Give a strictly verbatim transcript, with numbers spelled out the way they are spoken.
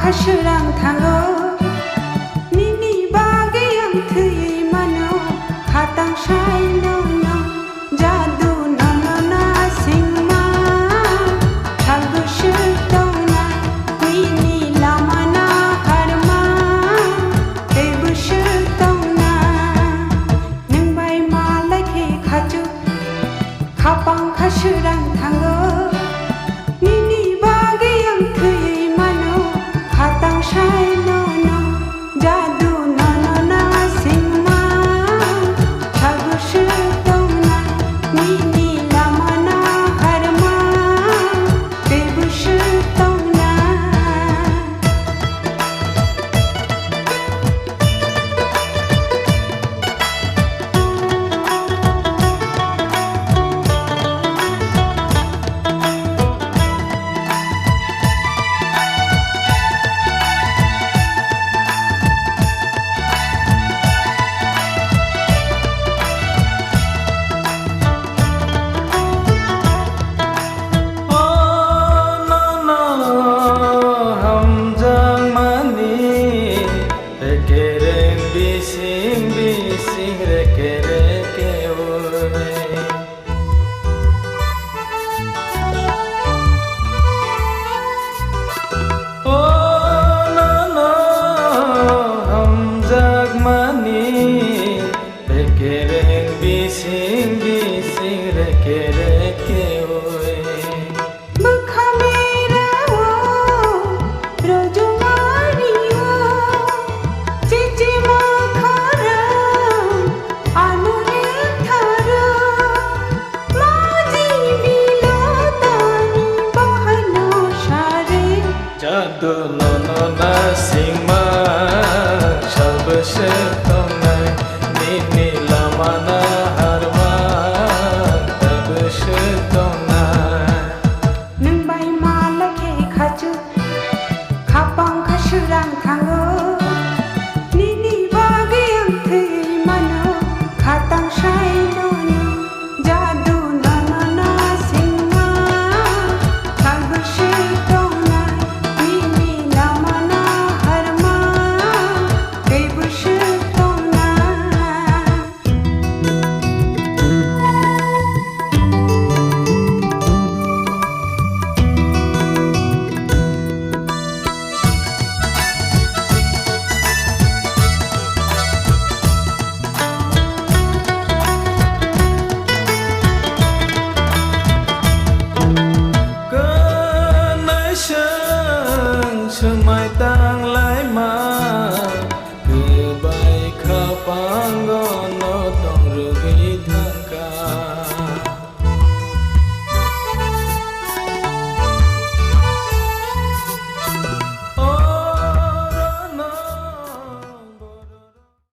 Srang thango, nini bagwi ang thwi mano, hatang sai nono, jadu nono na singma, salbu sutongna, nini lama na harma, teibu sutongna, nwng bai malai khe khachu. Khapang kha srang thango, nini bagwi ang thwi mano, hatang sai nono, jadu nono na singma, salbu sutongna, nini lama na harma, teibu sutongna. O nono hamjakmani, rekereng bising bising rekereke ui. O nono hamjakmani, rekereng bising bising rekereke ui. Bwkha merao rojongmani o, chichi mwkharang ano lektharang, maji bilotani bahano sare. Jadu nono na singma, salbu sutongna, nini lama na harma, teibu sutongna. Nwng bai malai khe khachu, khapang kha srang thango, nini bagwi ang thwi mano, khatang sai nono, jadu nono na singma, salbu sutongna, nini lama na harma, teibu sutongna. Kwnaisa